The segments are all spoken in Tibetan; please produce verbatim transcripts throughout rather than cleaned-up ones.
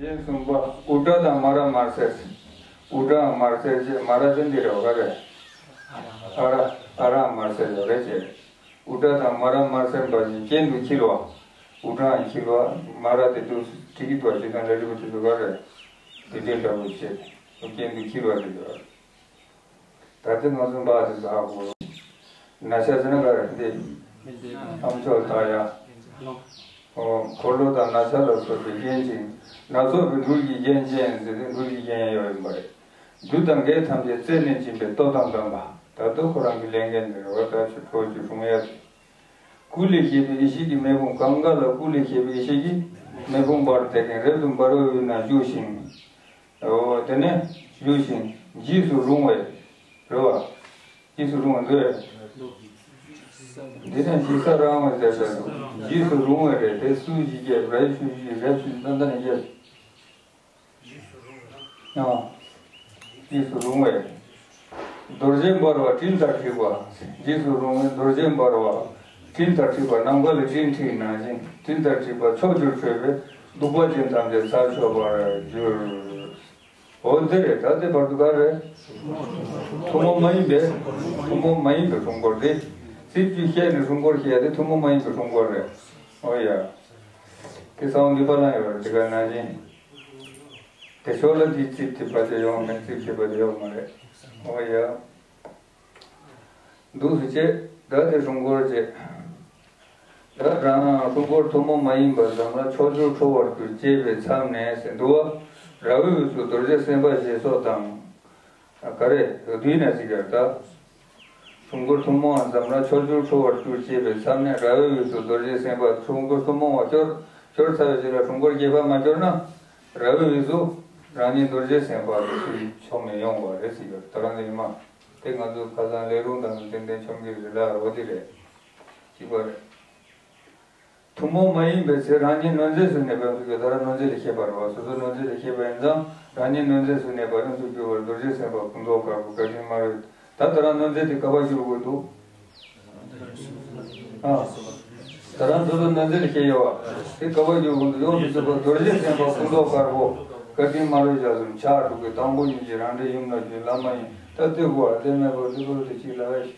རྒྱན་གསུམ་པ། དབུ་སྐྲ་དང་མ་ར་དམར་སེར། དབུ་སྐྲའང་དམར་སེར་བྱས། མ་ར་དེ་འདི་རེད་བ། ག་རེ། ཨ་ར། ཨ་ར་དམར་སེར་ཡོད་རེད་ཅེས། དབུ་སྐྲ་དང་མ་ར་དམར་སེར་འབར་ཞིང་གྱེན་དུ་འཁྱིལ་བ། དབུ་སྐྲའང་འཁྱིལ་བ། མ་ར་དེ་དུས་ཁྲི་གི་དོ་ཅི་དང་ལ་རི་བུ་དེ་ཚོ་ག་རེ། དེ་འདྲའི་འདྲ་བོ་བྱས། གྱེན་དུ་འཁྱིལ་བ་དེ་ཡོད། ད་ལྟ་ང་ཚོ་འབག་དེ་ཟ་དགོས། ན་ཚ་ཟེར་ན་ག་རེ་འདི། ཨམ་ཅོག་ལྟ་ཡ། འཁོར་ལོ་དང་ན་ཚ་ལ་སོགས་པའི་རྐྱེན་གྱིས་ན་ཚ་བའི་འབྲུ་གི་རྒྱན་ཅན་ཟེར་ཏེ་འབྲུ་གི་རྒྱན་ཡོད་ཡིན་པ་རེད། རྒྱུ་དང་འགལ་ཐམས་ཅད་རྩད་ནས་འབྱིན་པའི་སྟོབས་དང་ལྡན་པ། ད་དུང་ཁོ་རང་གི་ལས་འགན་དེ་རེད་བ། ད་ཆུ་ཁོལ་གྱི་སྲུང་ཡ་དེ། སྐུ་ལས་བཞེངས་པའི་ཡེ་ཤེས་ཀྱི་མེ་དཔུང་། གང་ག་ལ་སྐུ་ལས་བཞེངས་པའི་ཡེ་ཤེས་ཀྱི་མེ་དཔུང་འབར་དེ་ཀུན་རབ་ཏུ་འབར་བའི་དབུས་ན་བཞུགས་ཤིང་། འོ་དེ་ནས་བཞུགས་ཤིང་འཇིགས་སུ་རུང་བའི། རེད་བ། འཇིགས་སུ་རུང་བའི་འདོད། འདི་ནས་འཇིགས་ས་རང་བའི་ཟེར་བ། འཇིགས་སུ་རུང་བའི་རེད་དེ། སུ་ཞིག་སྐྱེས་རབ་ཞུ་ཞིག་རབ་ཞུ་ཏན་ཏན་སྐྱེས། ཡང་། འཇིགས་སུ་རུང་བའི། རྡོ་རྗེ་འབར་བ་སྤྲིན་ལྟར་འཁྲིགས་པ། འཇིགས་སུ་རུང་བའི་རྡོ་རྗེ་འབར་བ་སྤྲིན་ལྟར་འཁྲིགས་པ། ནམ་མཁའ་ལ་སྤྲིན་འཁྲིགས་ནང་བཞིན་སྤྲིན་ལྟར་འཁྲིགས་པ་ཕྱོགས་བཅུར་འཕྲོས་པས་གདུག་པ་ཅན་ཐམས་ཅད་ཚར་ཆོད་པར་འགྱུར། འོ་འདི་རེད། ད་དེ་བར་དུ་ག་རེ། ཐུན་མོང་མ་ཡིན་པའི། ཐུན་མོང་མ་ཡིན་པའི་སྲུང་འཁོར་དེ། ཚིག་བཅུ་བཤད་ནས་སྲུང་འཁོར་བཤད་དེ་ཐུན་མོང་མ་ཡིན་པའི་སྲུང་འཁོར་རེད། འོ་ཡ། དེ་ས་བོན་གྱི་པ་ལ་ཡོད་རེད། དེ་ག་ནང་བཞིན། དེ་ཕྱོགས་ལ་དེའི་རྩིབས་ཐིགས་པ་དེ་ཡོང་མེད། རྩིབས་ཐིགས་པ་དེ་ཡོང་མ་རེད། འོ་ཡ། འདུག་སེ་བྱས། ད་དེ་སྲུང་འཁོར་བྱས། ད་རང་སྲུང་འཁོར་ཐུན་མོང་མ་ཡིན་པ་འཛམ་ལྷ་ཕྱོགས་བཅུར་འཕྲོ་བར་གྱུར་ཅེས་པའི་མཚམས་ནས་ཟེར་འདུག་བ། ར་བའི་དབུས་སུ་རྡོ་རྗེ་སེམས་དཔའ་ཞེས་སོགས་དང་། ག་རེ། དུས་ན་ཟིག་གར་ད། སྲུང་འཁོར་ཐུན་མོང་བ་འཛམ་ལྷ་ཕྱོགས་བཅུར་འཕྲོ་བར་གྱུར་ཅེས་པའི་མཚམས་ནས་ར་བའི་དབུས་སུ་རྡོ་རྗེ་སེམས་དཔའ། སྲུང་འཁོར་ཐུན་མོང་བ་སྐྱོར། སྐྱོར་ཚར་བའི་རྗེས་ལ་སྲུང་འཁོར་རྒྱས་པ་མ་སྐྱོར་ན། ར་བའི་དབུས་སུ་རང་ཉིད་རྡོ་རྗེ་སེམས་དཔའ་དེ་སུ་ཡིས་ཆོག་མི་ཡོང་བ་རེད་ཟེར་གྱི་ཡོད། ད་རང་ཚོ་ཡིན་མ། དེ་ང་ཚོ་ཁ་སང་ལས་རུང་དང་ཏན་ཏན་ཆོམ་གྱི་རེད་ལ། འོ་དེ་རེད། གཅིག་པ་རེད། ཐུན་མོང་མ་ཡིན་པའི་ཚེ་རང་ཉིད་གནོད་འཚེ་སུ་གནས་པ་ཡོངས་སུ་གྱུར། ད་རང་གནོད་འཚེ་ལས་སྐྱེས་པ་རེད་བ། སོ་སོ་གནོད་འཚེ་ལས་སྐྱེས་པ་ཡིན་ཙང་རང་ཉིད་གནོད་འཚེ་སུ་གནས་པ་ཡོངས་སུ་གྱུར་པར་རྡོ་རྗེ་སེམས་དཔའ་སྐུ་མདོག་དཀར་པོ་བཀའ་དྲིན་དམར་པོས། ད་ད་རང་གནོད་འཚེ་དེ་ག་པར་གྱུར་དགོས་འདུག་ཨ། ད་རང་སོ་སོ་གནོད་འཚེ་ལས་སྐྱེས་ཡོད་བ། དེ་ག་པར་གྱུར་དགོས་འདུག་ཡོངས་སུ་གྱུར་པ་རྡོ་རྗེ་སེམས་དཔའ་སྐུ་མདོག་དཀར་པོ་བཀའ་དྲིན་དམར་པོའི་ཞལ་གསུམ་ཕྱག་དྲུག་གི་དང་པོ་ཉིད་ཀྱི་རང་འདྲའི་ཡུམ་ལ་གྱུར། བླ་མ་ཡིན་ད་ལྟོས་དགོས་པ་ལྟོས་མེད་པར་ལྟོས་པར་དེ་གཅིག་ལ་བས་ཤིག་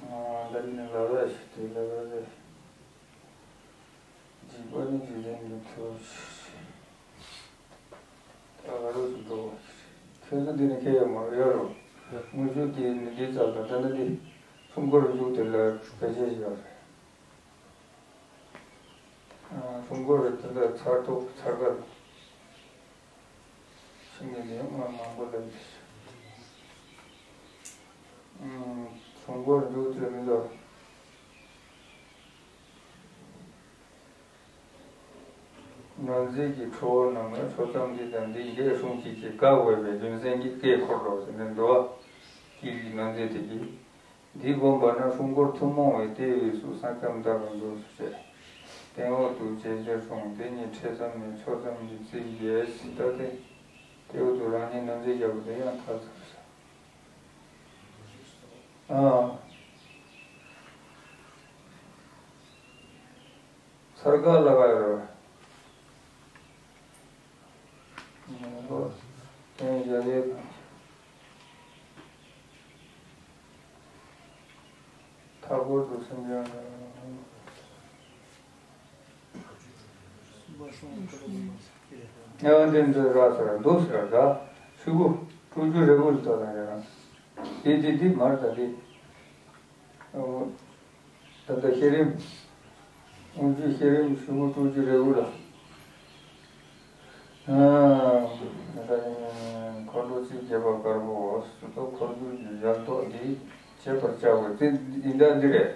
ཨ། ད་ནི་ལ་བས་ཤིག་དེ་ལ་བས་ཤིག་འཇིགས་པ་ནི་འཇིག་རྟེན་གྱི་མཐུ། ད་ག་རུ་སུ་འགྲོ། ཁྱོད་ཚོ་འདི་ནས་ཁྱེད་ཡོད་མ་རེད། ཡོད་རོ། དངུལ་ཆུ་དེ་ནི་འདི་ཙམ་དང་ད་ནི་འདི་སྲུང་འཁོར་མཇུག་དེ་ལ་བེད་སྤྱད་ཡོད་རེད། ཨ། སྲུང་འཁོར་རེད། དེ་འདྲ་ཚར་ཐོག་ཚར་ག་ལ། ཤིང་གི་ནི་མ་མང་པོ་ལ་ཡིན། ཨ། སྲུང་འཁོར་མཇུག་དེ་མི་འདུག་གནོད་འཚེ་གི་ཁྲོ་བོ་རྣམས་ལ་ཕྱོགས་མཚམས་འདི་དང་འདི་འགས་སྲུང་བྱེད་ཅེས་བཀའ་བསྒོས་པའི་རྒྱུ་མཚན་གྱིས་བཀའི་འཁོར་ལོ་ཟེར་ནས་འདུལ་བ་དཀྱིལ་གྱི་གནོད་འཚེ་དེ་གིས། འདི་བསྒོམས་པ་ན་སྲུང་འཁོར་ཐུན་མོང་བའི་ལྟེ་བའི་གཟུགས་སམ་ཀ་མ་དག་པར་འདུག་སེ་བྱས། སྟེང་འོག་ཏུ་ཇེ་ཇེར་སྲུང་། དེ་ཉིད་འཕྲལ་ཙམ་ནས་ཕྱོགས་མཚམས་ཀྱི་རྩིབས་བརྒྱད་ཟེར། ད་དེ་ལྟེ་འོག་ཏུ་རང་ཉིད་གནོད་འཚེ་རྒྱལ་པོ་དེ་ཡང་ཐར་ཚར་ས། ཨ། ཚར་ག་ལ་ག་ཡོད་རེད། ཨ། དེ་ཡང་རྒྱ་རེད། མཐའ་སྐོར་དུ་སེམས་ཅན། ཨ། འདི་འདི་ར་ཟེར་འདུག་ཟེར་ད། ཤུ་གུ་དྲུག་ཅུ་རེ་དགུ་ལ་ད་ལ་ཡང་། འདི་འདི་འདི་མར་ད་འདི། ཨོ། ད་ལྟ་བསྐྱེད་རིམ། དབུ་འཇུག་བསྐྱེད་རིམ་ཤུ་གུ་དྲུག་ཅུ་རེ་དགུ་ལ། ཨ། ད་ལྟ་འཁོར་ལོ་རྩིབས་བརྒྱད་པ་དཀར་པོ། གཙུག་ཏོར་འཁོར་སྒྱུར་གྱི་ཞལ་ཏོག་འདི་བྱེད་པར་བྱ་དགོས་ཏེ་འདི་འདྲ་འདི་རེད།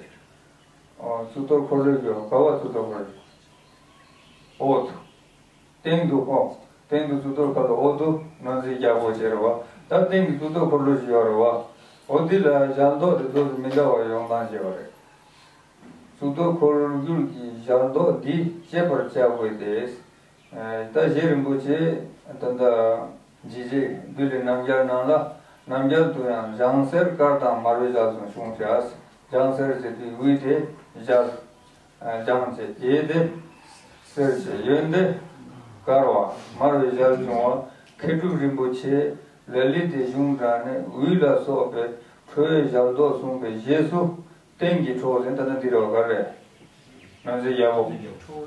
ཨོ། གཙུག་ཏོར་འཁོར་ལོ་སྒྱུར། ག་བ་གཙུག་ཏོར་འཁོར་ལོ། འོག་ཏུ། སྟེང་དུ་ཧོ། སྟེང་དུ་གཙུག་ཏོར་འཁོར་ལོ། འོག་ཏུ་གནོད་འཚེ་རྒྱལ་པོ་ཟེར་བ། ད་སྟེང་གི་གཙུག་ཏོར་འཁོར་ལོ་ཞིག་ཡོད་རེད་བ། འོ་འདི་ལ་ཞལ་ཏོག་དེ་ཚོ་མི་འདྲ་བ་ཡོང་སྟངས་བྱས་པ་རེད། གཙུག་ཏོར་འཁོར་སྒྱུར་གྱི་ཞལ་ཏོག་འདི་བྱེད་པར་བྱ་དགོས་ཏེ། ད་རྗེ་རིན་པོ་ཆེ་ད་ལྟ་རྗེ་རྗེ་འདུལ་བའི་རྣམ་རྒྱལ་ནང་ལ་རྣམ་རྒྱལ་དུ་ཡང་ལྗང་གསེར་དཀར་དང་དམར་པོའི་ཞལ་གསུམ་བྱུང་བྱས། ལྗང་གསེར་ཟེར་དུས་དབུས་དེ་ཞལ། ལྗང་བྱས། གཡས་དེ་གསེར་བྱས། གཡོན་དེ་ དཀར་བ་དམར་བའི་ཞལ་བྱུང་བ། མཁས་གྲུབ་རིན་པོ་ཆེ་ལ་ལུ་ཏའི་གཞུང་དྲངས་ནས་འོད་ལ་སོགས་པའི་ཁྲོ་བོའི་ཞལ་མདོག་གསུངས་པའི་རྗེས་སུ། སྟེང་གི་གྲོགས་ཟེར་ད་ལྟ་འདི་རེད་བ། ག་རེ། ང་ཚོའི་རྒྱལ་པོ།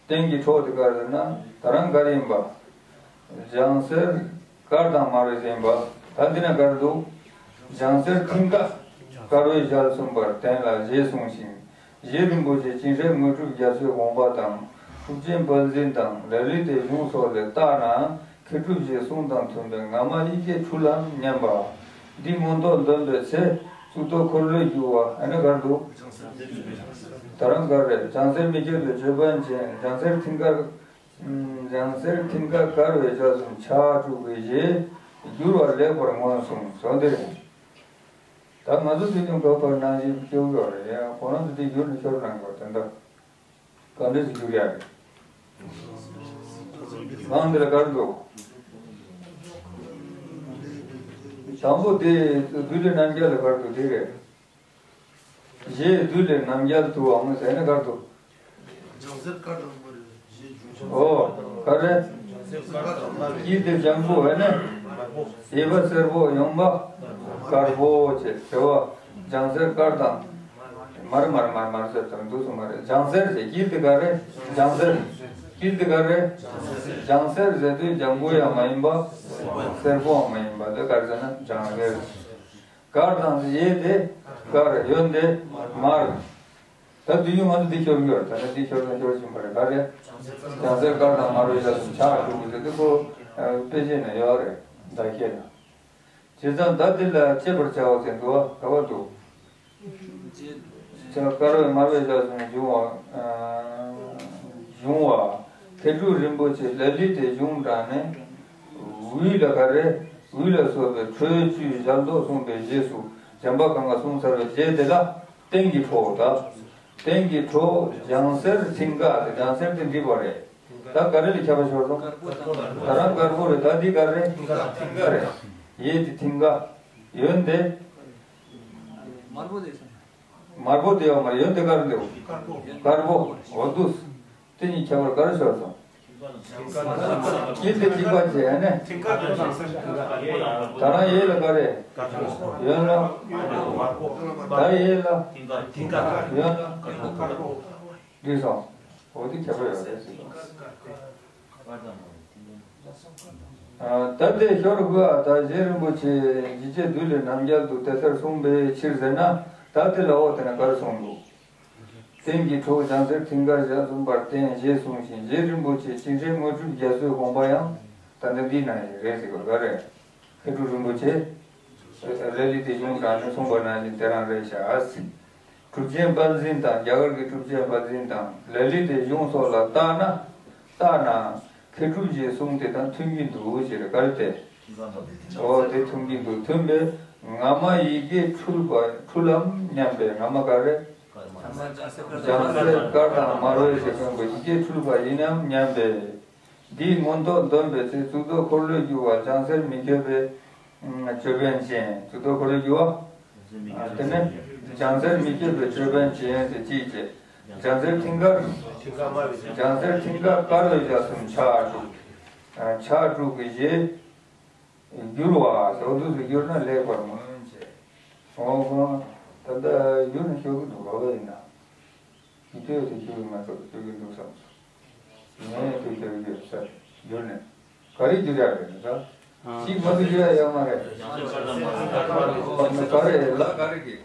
སྟེང་གི་གྲོགས་དེ་ག་རེ་ཟེར་ན་ད་རང་ག་རེ་ཡིན་པ། ལྗང་གསེར་དཀར་དང་དམར་བའི་ཟེར་ཡིན་པ། ད་འདི་ན་ག་རེ་འདུག་ལྗང་གསེར་མཐིང་ག་དཀར་བའི་ཞལ་གསུངས་པར་བརྟེན་ལ་ཞེས་གསུངས་ཤིང་། རྗེ་རིན་པོ་ཆེ་སྤྱན་རས་དངོས་གྲུབ་རྒྱ་མཚོའི་དགོངས་པ་དང་། གྲུབ་ཆེན་དཔལ་འཛིན་དང་ལ་ལུ་ཏའི་གཞུང་སོགས་ལས་བརྟགས་ན། མཁས་གྲུབ་ཞེས་གསུངས་དང་མཐུན་པའི་སྔ་མ་ཡི་གེ་འཁྲུལ་ལམ་སྙམ་པ། འདི་མངོན་རྟོགས་འདོན་པའི་ཚེ། གཙུག་ཏོར་འཁོར་ལོས་སྒྱུར་བ། ཨ་ནི་ག་རེ་འདུག་ད་རང་ག་རེ། ལྗང་གསེར་མི་བསྐྱོད་པའི་ཅོད་པན་ཅན། ལྗང་གསེར་མཐིང་དཀར། ལྗང་གསེར་མཐིང་དཀར་དཀར་བའི་ཞལ་གསུམ་ཕྱག་དྲུག་གི་རྗེས། བསྒྱུར་བ་ལེགས་པར་མངོན་གསུངས་སོ། འདི་རེད། ད་ང་ཚོ་དུས་རྒྱུན་གོ་བར་ནང་བཞིན་སྐྱོར་ཡོད་རེད་ཡ། ཁོ་རང་ཚོ་དེ་བསྒྱུར་ནས་ཤོར་གནང་དགོས། དེ་འདྲ་ག་འདྲས་སུ་བསྒྱུར་ཡ་རེད། གང་འདི་ལ་ག་རེ་འདུག་དང་པོ་དེ་བདུད་བློན་རྣམ་རྒྱལ་ལ་ག་རེ་འདུག་དེ་རེད། རྗེ་བདུད་བློན་རྣམ་རྒྱལ་དུའང་ཟེར་ན་ག་རེ་འདུག་ལྗང་གསེར་དཀར་དང་དམར་བའི་རྗེས་འཇུག་ཅིང་། ཨོ། ག་རེ། ལྗང་གསེར་དཀར་དང་དམར་བའི། དཀྱིལ་དེ་ལྗང་གུ་བས་ན། ཡོལ་བ་སེར་པོ་ཡོང་བ། དཀར་པོ་བྱས་ཟེར་བ། ལྗང་གསེར་དཀར་དང་། མར་མར་མར་མར་ཟེར་དང་འདུག་སོང་མ་རེད། ལྗང་གསེར་བྱས་དཀྱིལ་དེ་ག་རེ། ལྗང་གསེར། དཀྱིལ་དེ་ག་རེ། ལྗང་གསེར་ཟེར་དུས་ལྗང་གུ་ཡང་མ་ཡིན་པ། སེར་པོའང་མ་ཡིན་པ་དེ་ག་རེ་ཟེར་ན་ལྗང་གསེར། དཀར་དང་ཡོལ་དེ་དཀར། ཡོལ་དེ་དམར། ད་དུས་རྒྱུན་ང་ཚོ་འདི་ཤོར་གྱི་ཡོད་རེད། ད་ནི་འདི་ཤོར་ན་ཤོར་བཞིན་པ་རེད། ག་རེ། ལྗང་གསེར་དཀར་དང་དམར་བའི་ཞལ་གསུམ་ཕྱག་དྲུག་གི་ཟེར་དུས་ཁོ། དཔེ་ཆ་ན་ཡོད་རེད། བརྡ་ཁྱད་ན། བྱས་ཙང་ད་འདི་ལ་དཔྱད་པར་བྱའོ་ཟེར་འདུག་བ། ག་བ་འདུག་དཀར་བའི་དམར་བའི་ཞལ་གསུམ་བྱུང་བ། བྱུང་བ། མཁས་གྲུབ་རིན་པོ་ཆེ་ལ་ལུ་ཏའི་གཞུང་དྲངས་ནས། འོད་ལ་ག་རེ། འོད་ལ་སོགས་པའི་ཁྲོ་བོའི་བཅུའི་ཞལ་མདོག་གསུངས་པའི་རྗེས་སུ། བྱམས་པ་གང་ག་གསུངས་ཚར་བའི་རྗེས་དེ་ལ། སྟེང་གི་གྲོགས་ད། སྟེང་གི་གྲོགས་ལྗང་གསེར་མཐིང་ག་དེ། ལྗང་གསེར་དེ་འགྲིག་པ་རེད། ད་ག་རེ་ལ་ཁྱད་པར་ཤོར་སོང་། ད་རང་དཀར་པོ་རེད། ད་འདི་ག་རེ། མཐིང་ག་རེད། ཡོལ་དེ་མཐིང་ག་ཡོལ་དེ། དམར་པོ་དེ་ཡོད་མ་རེད། ཡོལ་དེ་ག་རེ་འདུག་དཀར་པོ། འོ་འདུག་དེ་གཉིས་ཁྱད་པར་ག་རེ་ཤོར་སོང་། དཀྱིལ་དེ་གཅིག་པ་བྱས་ནས། ད་རང་ཡོལ་ལ་ག་རེ། ཡོལ་ལ། ད་ཡོལ་ལ། ཡོལ་ལ། འགྲིག་སོང་། འོ་དེ་ཁྱད་པར་ཡོད་རེད་ཟེར། ད་དེ་ཤོར་དགོས་ཨ། ད་རྗེ་རིན་པོ་ཆེ་འཇིགས་བྱེད་བདུད་ལས་རྣམ་རྒྱལ་དུ་དེ་ལྟར་གསུངས་པའི་ཕྱིར་ཟེར་ན། ད་དེ་ལ་འོ་དེ་ན་ག་རེ་གསུངས་འདུག་སྟེང་གི་གྲོགས་ལྗང་གསེར་མཐིང་ག་ཞལ་གསུམ་པར་བསྟན་ཞེས་གསུངས་ཤིང་། རྗེ་རིན་པོ་ཆེ་སྤྱན་རས་དངོས་གྲུབ་རྒྱ་མཚོའི་དགོངས་པ་ཡང་ད་ལྟ་འདི་ན་ཡང་རེད་ཟེར་བ་ག་རེ། མཁས་གྲུབ་རིན་པོ་ཆེ་ལ་ལུ་ཏའི་གཞུང་དྲངས་ནས་གསུངས་པ་ནང་བཞིན་དེ་རང་རེད་ཤག་གྲུབ་ཆེན་དཔལ་འཛིན་དང་། རྒྱ་གར་གྱི་གྲུབ་ཆེན་དཔལ་འཛིན་དང་ལ་ལུ་ཏའི་གཞུང་སོགས་ལ་བརྟགས་ན། བརྟགས་ན། མཁས་གྲུབ་ཞེས་གསུངས་དེ་དང་མཐུན་གྱི་འདུག་ཅེས་ག་རེ་དེ། འོ་དེ་མཐུན་གྱི་འདུག་མཐུན་པས་སྔ་མ་ཡི་གེ་འཁྲུལ་པ་འཁྲུལ་ལམ་སྙམ་པས། སྔ་མ་ག་རེ། ལྗང་གསེར་དཀར་དང་དམར་བའི་ཞེས་གསུངས་པའི་ཡི་གེ་འཁྲུལ་པ་ཡིན་ནམ་སྙམ་པས། འདིའི་མངོན་རྟོགས་འདོན་པའི་ཚེ། གཙུག་ཏོར་འཁོར་ལོས་སྒྱུར་བ་ལྗང་གསེར་མི་བསྐྱོད་པའི་ཅོད་པན་ཅན། གཙུག་ཏོར་འཁོར་ལོས་སྒྱུར་བ། དེ་ནས་ལྗང་གསེར་མི་བསྐྱོད་པའི་ཅོད་པན་ཅན་ཟེར་གཅིག་བྱས། ལྗང་གསེར་མཐིང་དཀར། ལྗང་གསེར་མཐིང་དཀར་དཀར་བའི་ཞལ་གསུམ་ཕྱག་དྲུག་ཕྱག་དྲུག་གི་རྗེས། བསྒྱུར་བ་ཟེར་བ་འདུག་སེ་བསྒྱུར་ན་ལེགས་པར་མངོན་བྱས། འོ་ཁོང་ད་ལྟ་བསྒྱུར་ནས་ཤོར་གི་འདུག་ག་བ་ཡིན་ན། ཡིད་སྤྲོས་དེ་ཤོར་གི་མ་གཏོགས་ཤོར་གི་འདུག་བསམ་སོང་། ངས་དེ་བསྒྱུར་གི་ཡོད་ས་བསྒྱུར་ནས་ག་རེ་བསྒྱུར་ཡག་རེད་ད། གཅིག་མ་གཏོགས་བསྒྱུར་ཡག་ཡོད་མ་རེད། ག་རེ་ལ་ག་རེ་གི།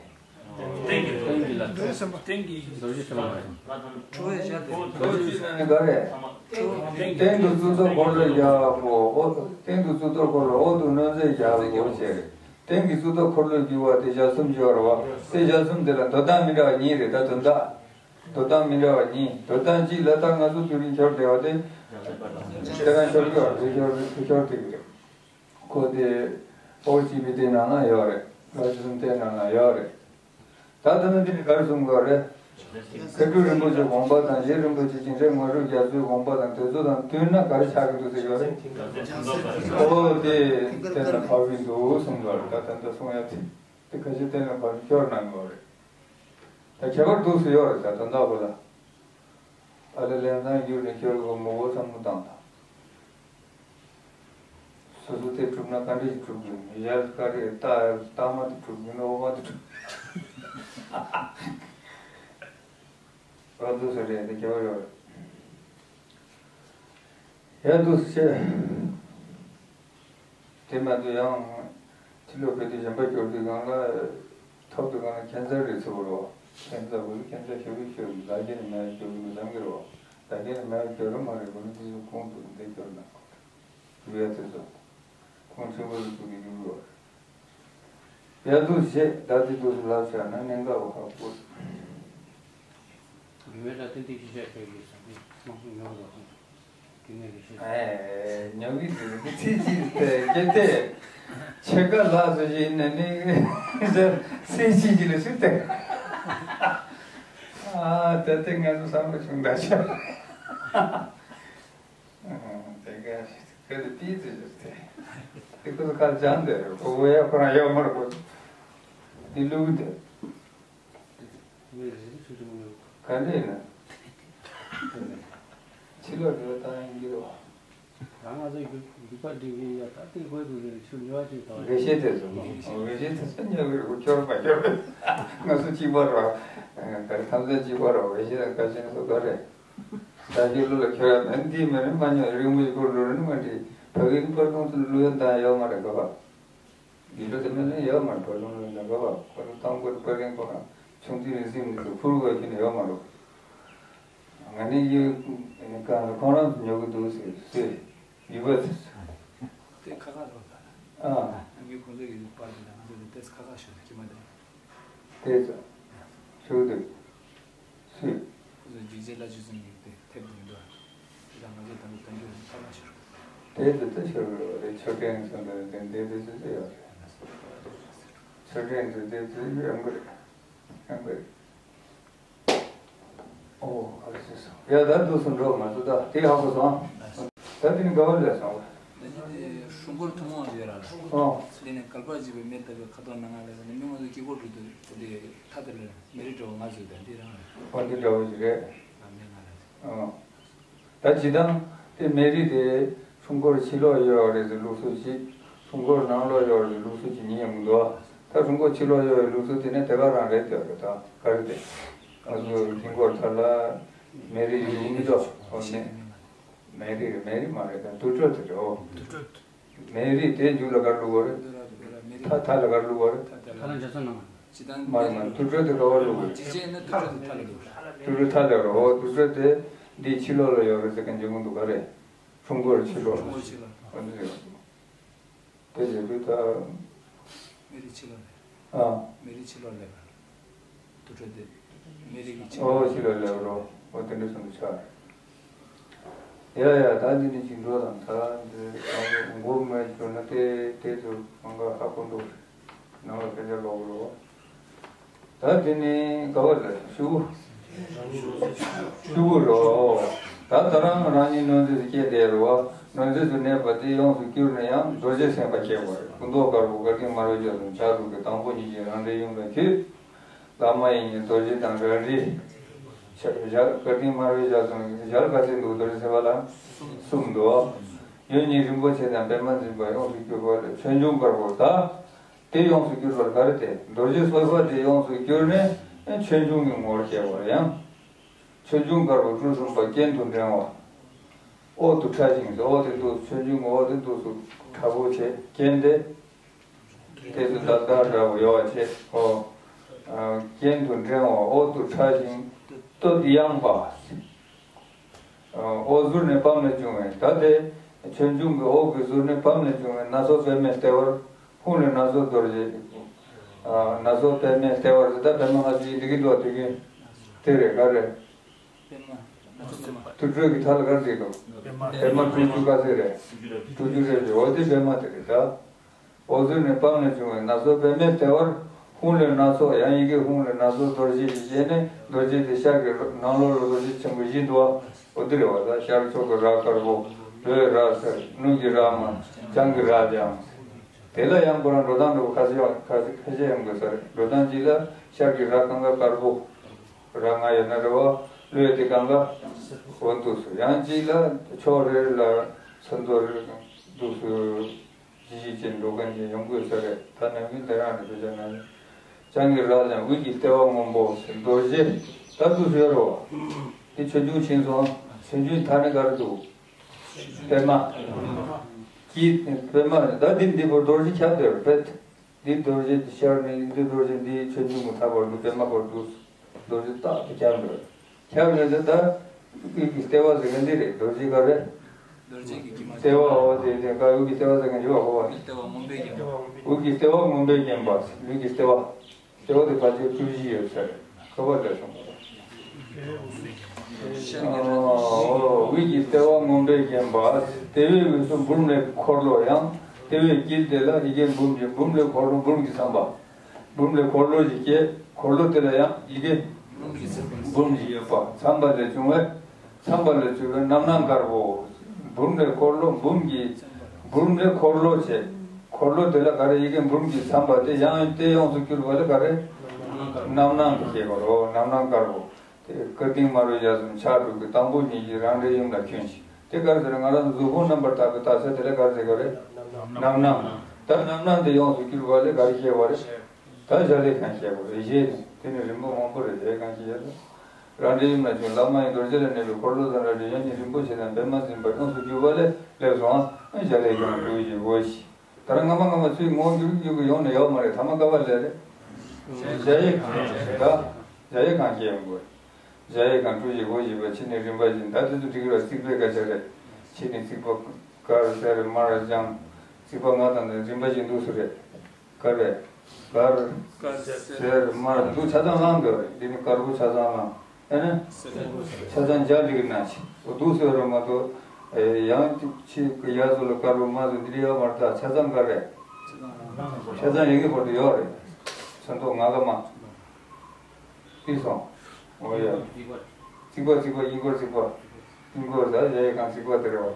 སྟེང་གི་ལ། སྟེང་གི། རྡོ་རྗེ་ཕྲེང་བ་རེད། ཁྲོ་བོའི་ཞལ་དེ། རྡོ་རྗེ་ཕྲེང་བ་ནི་ག་རེ། སྟེང་དུ་གཙུག་ཏོར་འཁོར་ལོའི་རྒྱལ་པོ། འོག་སྟེང་དུ་གཙུག་ཏོར་འཁོར་ལོ། འོག་ཏུ་གནོད་མཛེས་རྒྱལ་པོ་ཞེས་རེད། སྟེང་གི་གཙུག་ཏོར་འཁོར་ལོས་སྒྱུར་བ་དེ་ཞལ་གསུམ་སྦྱོར་བ། དེ་ཞལ་གསུམ་དེ་ལ་འདོད་སྟངས་མི་འདྲ་བ་གཉིས་རེད་ད་དོན་དག་འདོད་སྟངས་མི་འདྲ་བ་གཉིས། འདོད་སྟངས་གཅིག་ལ་ད་ང་ཚོ་དུས་རིང་ཤོར་བསྡད་པ་དེ། དེ་རང་ཤོར་གྱི་ཡོད་རེད། ཤོར་ཤོར་བསྡད་ཀྱི་རེད། ཁོ་དེ་ཨོ་ཅི་པི་དེ་ནང་ན་ཡོད་རེད། ལོ་ཅི་སུམ་དེ་ནང་ན་ཡོད་རེད། ད་ལྟ་ན་འདི་ནི་ག་རེ་གསུང་གི་ཡོད་རེད། མཁས་གྲུབ་རིན་པོ་ཆེའི་དགོངས་པ་དང་རྗེ་རིན་པོ་ཆེ་སྤྱན་རས་དངོས་གྲུབ་རྒྱ་མཚོའི་དགོངས་པ་དང་དེ་ཚོ་དང་བསྟུན་ན་ག་རེ་ཆགས་ཀྱི་འདུག་ཟེར་གྱི་ཡོད་རེད། ཨོ་དེ་གཏན་ལ་ཕབ་ཀྱི་འདུག་གསུང་གི་ཡོད་རེད། ད་ད་ལྟ་གསུང་ཡ་དེ་དེ་ཁ་ཤས་གཏན་ལ་ཕབ་ཤོར་གནང་གི་ཡོད་རེད། ད་ཁྱད་པར་འདུག་ཟེར་ཡོད་རེད། ད་དོན་དག་པོ་ལ། ཨ་ལེ་ལན་ཚང་བསྒྱུར་ནས་ཁྱོད་ཀྱི་མོ་བོ་བསམ་བློ་བཏང་དང་། སོ་སོ་དེ་གྲུབ་ན་ག་འདྲ་ཞིག་གྲུབ་དགོས། ཡར་ག་རེ་རྟགས་རྟགས་མ་དེ་གྲུབ་དགོས་ན་འོག་མ་དེ་གྲུབ། རོ་འདུག་ས་རེད་དེ་རྒྱལ་བ་རེད། ཡ་འདུག་སེ་བྱས། དེ་མ་གཏོགས་ཡང་ཕྱི་ལོགས་ཕེབས་དུས་གཞན་པ་སྐྱོར་དུས་སྒང་ལ་ཐོབ་དུས་སྒང་ལ་ཁྱད་མཚར་རེད་ཚོར་བ་རེད་བ། ཁྱད་མཚར་བོ་ཁྱད་མཚར་ཞུ་གི་ཞུ་གི་ལ་རྒྱ་ནས་མེད་ཞུ་གི་འདུག་བསམ་གི་རེད་བ། ལ་རྒྱ་ནས་མེད་ཞུ་རུ་མ་རེད་བ་ནི་དེ་ཚོ་ཁོང་དུ་འདི་སྐྱོར་ན་ཡུལ་ཡ་དེ་ཚོ་ཁོང་ཆེན་པོ་ཞིག་ཐུག་ནས་ཡུལ་བ་རེད། ཡ་འདུག་བྱས་ད་དེ་འདུག་སེ་ལབ་བྱས་ན་གནད་འགག་པ་ཧ་གོ། ཡུལ་ཡ་ད་ཏན་ཏན་ཤེས་བྱ་ཞིག་ཡོད་ས་དེ་མང་པོ་ཉོ་རོགས། ཨེ། ཉོ་གི་འདུག་འདི་ཚེ་གཅིག་དེ་སྐད་དེ་ཕྱེད་ཀ་ལགས་སུ་ཞིག་ནས་ནི་ཚེ་གཅིག་གཅིག་ལ་ཞུ་སྟེ། ཨ་ད་ལྟ་ང་ཚོ་བསམ་བློ་བྱུང་ད་ཆ། དེ་ག་ཁྱོད་དེ་ཏིས་ཏི་ཞུ་སྟེ། དེ་ཁོ་ཚོ་ཁ་སྦྱང་དེ་ཁོ་བོ་ཡ་ཁོ་རང་ཡོད་མ་རེད་ཁོ། འདི་ལུགས་དེ། ག་འདྲ་ཡིན་ན། ཕྱི་ལོགས་འགྲོ་སྟངས་ཡིན་གྱི་རེད་བ། ད་ང་ཚོ་རྒྱུག་རྒྱུག་པ་འགྲིག་གི་ཡ་ད་ལྟའི་དགོས་འདུག་རེད་ཆུ་ཉོ་བ་ཅིག་དང་། འགྲེལ་བཤད་དེ་ཚོ་འགྲེལ་བཤད་དེ་ཚོ་ཉོ་གི་རེད་ཁྱོར་མ་ཁྱོར། ང་ཚོ་གཅིག་པ་རེད་བ། ག་རེ་ཐམས་ཅད་གཅིག་པ་རེད་བ། འགྲེལ་བཤད་དང་ག་ཅི་ན་ཚོ་ག་རེད། ད་ཁྱོད་ལུགས་ལ་ཁྱོད་ཡ་མེད་འདི་མེད་རེད་མ་ཉོ་རིང་མོ་ཞིག་སྐོར་འགྲོ་རེད་མ་འདྲི་ཕ་གི་ནི་པར་ཁང་དུ་ལུས་ཡ་འདང་ཡོད་མ་རེད་ག་བ། འདི་འདྲ་དེ་མིན་ལ་ཡོད་མ་རེད། བར་ལུང་ལ་ཡོད་མ་རེད། བར་ལུང་དང་པོ་དེ་པར་རིང་པ་ཁང་ཆུང་དུས་ནས་གཟིམ་ནས་ཁུར་དགོས་ཀྱི་ནི་ཡོད་མ་རེད། ང་ནི་ཡུལ་གང་ལ་ཁོང་རང་ཚོ་ཉོ་གི་འདུག་ཟེར་ཟེར་ཡུལ་པ་ཚོས། དེ་ཁ་ཁ་རོགས་ད། ཨ། ངས་ཁོང་ཚོ་གི་པར་དེ་ལ་ང་ཚོ་དེ་ཏེས་ཁ་ཁ་ཞོག་ཟེར་གྱི་མ་རེད། དེ་ཚོ་ཞུ་འདུག་སུས། ཁོ་ཚོ་རྒྱུག་རྗེས་ལ་ཆུ་ཚོད་ཉིག་དེ་ཐེབས་མི་འདུག་དེ་དང་ང་ཚོ་དང་དང་རྒྱུ་ཁ་མ་ཤོར། དེ་དུ་དུ་ཤོར་རེད། ཆོས་ཕྲན་ཚོ་འདི་འདི་འདི་དུ་དུ་ཡོད་རེད། ཆོས་ཕྲན་དུ་དེ་དུ་ཡོང་གི་རེད། ཡོང་གི་རེད། ཨོ་ཨ་ཙི་སོ། ཡ་ད་འདུག་སུ་འགྲོ་ང་ཚོ་ད་དེ་ཧ་གོ་སོང་། ད་དེ་ནི་དགའ་བ་ལས་སོང་། ཧྲུང་ཀོར་ཐུན་མོང་ཡོད་ར་ལ། ཨོ། དེ་ནས་སྐལ་པ་བརྗིད་པའི་མེ་ལྟ་བུའི་ཁ་དོག་སྣ་ལྔ་ལས་ནི་མི་ང་ཚོ་དཀྱིལ་འཁོར་དུ་དུ་དེ་ཐ་དེ་ལས། མེ་རི་འདྲ་བོ་ང་ཚོས་ད་འདི་རང་རེད། ཨོ་འདི་འདྲ་བོ་ཞིག་རེད། ཨ་མེ་ང་རེད། ཨོ། ད་ཇི་ལྟར་དེ་མེ་རི་དེ་ཧྲུང་ཀོར་ཕྱི་ལོགས་ཡོད་རེད་ཟེར་ལུགས་སྲོལ་ཞིག་ཧྲུང་ཀོར་ནང་ལོགས་ཡོད་རེད་ལུགས་སྲོལ་ཞིག་ཉན་ཡོང་གི་འདུག་ད་ཧྲུང་ཀོར་ཕྱི་ལོགས་ཡོད་རེད་ལུགས་སྲོལ་དེ་ནས་དེ་ག་རང་རེད་དེ་རེད། ད་ག་རེ་དེ་ང་ཚོ་ཧྲུང་ཀོར་ཐར་ལ་མེ་རི་ཡོད་མི་འདུག་ཨོ་མེ་མེ་རི་མེ་རི་མ་རེད། ད་དུར་ཁྲོད་དེ་རེད། ཨོ་དུར་ཁྲོད། མེ་རི་དེ་མཇུག་ལ་ག་རེ་བླུགས་པ་རེད། ཐ་ཐ་ལ་ག་རེ་བླུགས་པ་རེད། ཐ་ལ་འཇའ་ཚོན་ནང་། མ་རེད་མ་རེད། དུར་ཁྲོད་དེ་ག་བ་བླུགས་པ་རེད། དུར་ཁྲོད་ཐ་ལ་རེད། ཨོ་དུར་ཁྲོད་དེ་འདི་ཕྱི་ལོགས་ལ་ཡོད་རེད་ཟེར་མཁན་འཇུག་གི་འདུག་ག་རེད། ཧྲུང་ཀོར་ཕྱི་ལོགས་ལ། ཨོ་འདི་རེད། དེ་བྱེད་དུས་ད། མེ་རི་ཕྱི་ལོགས་ལ། ཨ། མེ་རི་ཕྱི་ལོགས་ལ། དུར་ཁྲོད་དེ་མེ་རི་གི་ཕྱི་ཨོ་ཕྱི་ལོགས་ལ་རོ། ཨོ་དེ་འདྲ་སོང་དུ་ཆགས། ཡ་ཡ་ད་འདི་ནི་ཅིག་འགྲོ་དང་ད་འདི་མགོ་མེད་གྱུར་ན་དེ་དེ་ཚོ་མང་ག་ཧ་གོ་འདུག་ནང་ལ་སྐད་ཆ་ལོག་རོ། ད་དེ་ནི་ག་བ་ལ་ཤུ་གུ། ཤུ་གུ་རོ། ད་ད་རང་རང་ཉིད་གནོད་འཚེ་སུ་སྐྱེས་བསྡད་རོ། གནོད་འཚེ་སུ་གནས་པ་དེ་ཡོངས་སུ་གྱུར་ནས་ཡང་རྡོ་རྗེ་སེམས་དཔའ་སྐྱེ་བ་རེད། སྐུ་མདོག་དཀར་པོ་དཀར་ཐིང་དམར་པོའི་ཆ་ཚང་ཕྱག་དྲུག་གི་དང་པོ་ཉིད་ཀྱི་རང་འདྲའི་ཡུམ་ལ་འཁྱུད། བླ་མ་ཡི་ཉིན་རྡོ་རྗེ་དང་རལ་གྲི། ཞལ་དཀར་ཐིང་དམར་པོའི་ཞལ་གསུམ་ཞལ་ག་ཚད་འདུག་རྡོ་རྗེ་སེམས་དཔའ་ལ། གསུམ་འདུག་ཡུལ་ཉིད་རིན་པོ་ཆེ་དང་པདྨ་འཛིན་པ་ཡོངས་སུ་གྱུར་པ་ལས་ཆོས་འབྱུང་དཀར་པོ་ད། དེ་ཡོངས་སུ་གྱུར་པར་ག་རེ་སྟེ་རྡོ་རྗེ་སེམས་དཔའ་དེ་ཡོངས་སུ་གྱུར་ནས་ཆོས་འབྱུང་གི་ངོ་བོར་སྐྱེ་བར་ཡང་། ཆོས་འབྱུང་དཀར་པོ་གྲུ་གསུམ་པ་གྱེན་དུ་འགྲེང་བ། འོག་ཏུ་ཕྲ་ཞིང་འོག་དེ་འདུག་ཆོས་འབྱུང་འོག་དེ་འདུག་སུ་ཕྲ་བོ་བྱས་གྱེན་དེ། དེ་ཚོ་ལྟར་ལྟར་འདྲ་བོ་ཡོད་པ་བྱས་ཨོ། གྱེན་དུ་འགྲེང་བ་འོག་ཏུ་ཕྲ་ཞིང་སྟོད་ཡངས་པ། འོག་ཟུར་ནས་བབས་ནས་བྱུང་བའི་ད་དེ་ཆོས་འབྱུང་གི་འོག་གི་ཟུར་ནས་བབས་ནས་བྱུང་བའི་སྣ་ཚོགས་པདྨའི་ལྟེ་བར་ཧཱུྃ་ལས་སྣ་ཚོགས་རྡོ་རྗེ། སྣ་ཚོགས་པདྨའི་ལྟེ་བར་ཟེར་ད་པདྨ་ལྔ་བཅུ་ཡི་འདི་གི་འདུག་དེ་གི་དེ་རེད་ག་རེད། དུར་ཁྲོད་ཀྱི་མཐའ་ལ་ག་རེ་འདུག་པདྨ་དྲུག་ཅུ་ག་ཚད་རེད། དྲུག་ཅུ་རེད་ཅེས་འོ་དེ་པདྨ་དེ་རེད་ད། འོག་ཟུར་ནས་བབས་ནས་བྱུང་བའི་སྣ་ཚོགས་པདྨའི་ལྟེ་བར་ཧཱུྃ་ལས་སྣ་ཚོགས་ཡང་ཡི་གེ་ཧཱུྃ་ལས་སྣ་ཚོགས་རྡོ་རྗེ་ཞེས་བྱས་ནས་རྡོ་རྗེ་དེ་ཤར་གྱི་ནང་ལོགས་ལ་རྡོ་རྗེ་ཆེན་པོ་བཞི་འདུག་པ། འོ་དེ་རེད་བ། ད་ཤར་ཕྱོགས་ཀྱི་ར་དཀར་པོ། ལྷོའི་ར་སེར། ནུབ་ཀྱི་ར་དམར། བྱང་གི་ར་ལྗང་། དེ་ལ་ཡང་ཁོ་རང་འགྲོ་སྟངས་འདྲ་བོ་ཁ་ཤས་ཁ་ཤས་ཁ་ཤས་ཡོང་དགོས་ས་རེད། འགྲོ་སྟངས་གཅིག་ལ་ཤར་གྱི་ར་གང་ག་དཀར་པོ། ར་ལྔ་ཡོད་ན་རེད་བ། ལུས་དེ་གང་ག་འོ་འདུག་སེ། ཡང་གཅིག་ལ་ཕྱོགས་རེ་ལ་ཚོན་མདོག་རེ་འདུག་སེ། ཇི་ཞིག་ཅན་འགྲོ་མཁན་གྱི་ཡོང་དགོས་ས་རེད། ད་ནམ་རྒྱུན་དེ་རང་རེད་བྱས་ན། བྱང་གི་རྭ་ཅན་དབུས་ཀྱི་ལྟེ་བ་སྔོན་པོ་ཟེར། རྡོ་རྗེ་ད་འདུག་སེ་ཡོད་རེད་བ། དེ་ཆོས་འབྱུང་ཕྱིན་སོང་། ཆོས་འབྱུང་མཐའ་ནི་ག་རེ་འདུག་པདྨ། དཀྱིལ་པདྨ་རེད། ད་འདི་འདི་བོ་རྡོ་རྗེ་ཁྱབ་བསྡད་རེད་པས། འདི་རྡོ་རྗེ་འདི་ཤར་ནས་འདི་རྡོ་རྗེ་འདི་ཆོས་འབྱུང་གི་མཐའ་བར་དུ་པདྨ་བར་དུ་རྡོ་རྗེ་རྟག་ཏུ་ཁྱབ་འགྲོ། ཁྱབ་ནས་ད་དབུས་ཀྱི་ལྟེ་བ་ཟེར་མཁན་འདི་རེད། རྡོ་རྗེ་ག་རེ། རྡོ་རྗེ་གི་དཀྱིལ་མ། ལྟེ་བའོ། དེ་དེ་ག་དབུས་ཀྱི་ལྟེ་བ་ཟེར་མཁན་ཡོད་གོ་བ། དབུས་ལྟེ་བ་སྔོན་པོས་བརྒྱན་པ། དབུས་ཀྱི་ལྟེ་བ་སྔོན་པོས་བརྒྱན་པ། ལུས་ཀྱི་ལྟེ་བ། ལྟེ་བ་དེ་ཕལ་ཆེར་བཅུ་བཞི་ཡོད་ས་རེད། ཁ་བ་ལས་སོང་བ། ཨོ། དབུས་ཀྱི་ལྟེ་བ་སྔོན་པོས་བརྒྱན་པ། ལྟེ་བའི་དབུས་སུ་འབུམ་ལས་འཁོར་ལོ་ཡང་། ལྟེ་བའི་དཀྱིལ་དེ་ལ་ཡི་གེ་འབུམ་གྱི། འབུམ་ལས་འཁོར་ལོ་འབུམ་གྱི་ཚངས་པ། འབུམ་ལས་འཁོར་ལོ་ཞིག་སྐྱེས། འཁོར་ལོ་དེ་ལ་ཡང་ཡི་གེ་འབུམ་ཞིག་ཡོད་པ། ཚངས་པ་ལས་བྱུང་བའི། ཚངས་པ་ལས་བྱུང་བའི་རྣམ་སྣང་དཀར་པོ། འབུམ་ལས་འཁོར་ལོ། འབུམ་གྱི། འབུམ་ལས་འཁོར་ལོ་བྱས། འཁོར་ལོ་དེ་ལ་ག་རེ་ཡི་གེ་འབུམ་གྱི་ཚངས་པ་དེ་ཡང་དེ་ཡོངས་སུ་གྱུར་པ་ལ་ག་རེ། རྣམ་སྣང་དུ་སྐྱེས་པ་རོ། རྣམ་སྣང་དཀར་པོ། དེ་སྐུ་རྟེན་དམར་པོའི་ཞལ་གསུམ་ཕྱག་དྲུག་གི་དང་པོ་ཉིད་ཀྱི་རང་འདྲའི་ཡུམ་ལ་བྱོན་ཞིང་། དེ་ག་རེ་ཟེར་ན་ང་རང་གཟུགས་ཕུང་རྣམ་པར་དག་པའི་དག་ས་དེ་ལ་ག་རེ་ཟེར་ག་རེ། རྣམ་སྣང་། ད་རྣམ་སྣང་དེ་ཡོངས་སུ་གྱུར་པ་ལས་ག་རེ་སྐྱེ་བ་རེད། ད་གཞལ་ཡས་ཁང་སྐྱེ་བ་རེད། གཞལ་ནས་དེ་ནི་རིམ་པ་མང་པོ་རེད། གཞལ་ཡས་ཁང་སྐྱེ་ཡ་ད། རང་འདྲའི་ཡུམ་ལ་བྱོན། ལྷ་མ་ཡིན་རྡོ་རྗེ་ལ་གནས་པའི་འཁོར་ལོ་དང་འདྲ་བའི་ཡོན་ཏན་རིན་པོ་ཆེ་དང་པདྨ་འཛིན་པ་ཡོངས་སུ་གྱུར་པ་ལས་སླེབས་སོང་། གཞལ་ཡས་ཁང་གྲུ་བཞི་སྒོ་བཞི། ད་རང་སྔ་མ་སྔ་མ་ཚུར་ངོ་འགྱུར་འགྱུར་གྱི་ཡོང་ནས་ཡོད་མ་རེད། ཐ་མ་ཀ་བ་ལས་རེད། གཞལ་ཡས་ཁང་ད། གཞལ་ཡས་ཁང་སྐྱེ་ཡོང་དགོས། གཞལ་ཡས་ཁང་གྲུ་བཞི་སྒོ་བཞི་པ་ཕྱི་ནས་རིམ་པ་བཞིན། ད་དེ་ཚོ་འགྲིག་གི་རེད། རྩིག་པའི་སྐད་ཆ་རེད། ཕྱི་ནས་རྩིག་པ་དཀར་སེར་དམར་ལྗང་། རྩིག་པ་ལྔ་དང་དེ་རིམ་པ་བཞིན་འདུག་སེ་རེད། དཀར་རེད། དཀར་དཀར་སེར་སེར་དམར་འདུག་ཆ་ཚང་བླངས་འདུག་རེད། འདི་ནི་དཀར་པོ་ཆ་ཚང་བླངས། ཨེ་ནི། སེར་པོ་ཆ་ཚང་འཇའ་འགྲིག་གི་ན་ཆེ་འོ་འདུག་སེ་རེད་མ་གཏོགས། ཨེ་ཡང་ཅིག་ཅིག་གི་ཡ་སོ་ལ་དཀར་པོ་དམར་པོ་འདི་འདྲ་ཡོད་མ་རེད། ད་ཆ་ཚང་དཀར་རེད། ཆ་ཚང་ཡི་གེ་བར་དུ་ཡོད་རེད། ཚོན་མདོག་ལྔ་ཀ་མ། ཤེས་སོང་། འོ་ཡ། རྩིག་པ་རྩིག་པ་དཀྱིལ་འཁོར་རྩིག་པ། དཀྱིལ་འཁོར་ད་གཞལ་ཡས་ཁང་རྩིག་པ་དེ་རེད་བ།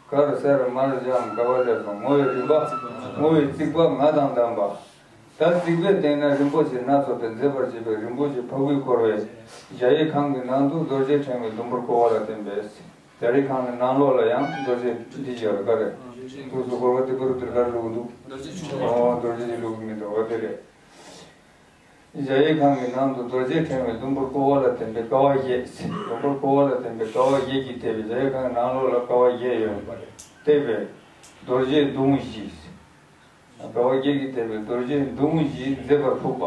དཀར་སེར་དམར་ལྗང་ཀ་བ་ལས་སོང་། བསྔོ་བའི་རིམ་པ། བསྔོ་བའི་རྩིག་པ་ལྔ་དང་ལྡན་པ། ད་རྩིག་པའི་སྟེང་ན་རིན་པོ་ཆེ་སྣ་ཚོགས་པས་མཛེས་པར་བྱས་པའི་རིན་པོ་ཆེ་ཕ་གུས་བསྐོར་བའི་གཞལ་ཡས་ཁང་གི་ནང་དུ་རྡོ་རྗེ་ཕྲེང་བའི་ཟླུམ་པོར་བསྐོར་བ་ལ་བརྟེན་པས། གཞལ་ཡས་ཁང་གི་ནང་ལོགས་ལ་ཡང་རྡོ་རྗེ་འདི་བཞག་ག་རེ། དུས་སུ་བསྐོར་བ་དེ་པ་རུ་དེར་ག་རེ་བླུགས་འདུག་རྡོ་རྗེ་ཆུ་འོ་རྡོ་རྗེ་འདི་བླུགས་མི་འདུག་འོ་དེ་རེད། གཞལ་ཡས་ཁང་གི་ནང་དུ་རྡོ་རྗེ་ཕྲེང་བའི་ཟླུམ་པོར་བསྐོར་བ་ལ་བརྟེན་པའི་ཀ་བ་བཞི། ཟླུམ་པོར་བསྐོར་བ་ལ་བརྟེན་པའི་ཀ་བ་བཞི་གིས་བཏེགས་པའི་གཞལ་ཡས་ཁང་གི་ནང་ལོགས་ལ་ཀ་བ་བཞི་ཡོད་པ་རེད། བཏེགས་པའི་རྡོ་རྗེའི་མདུང་བཞི། ཀ་བ་བཞི་གིས་བཏེགས་པའི་རྡོ་རྗེའི་མདུང་བཞི་མཛེས་པར་ཕུབ་པ།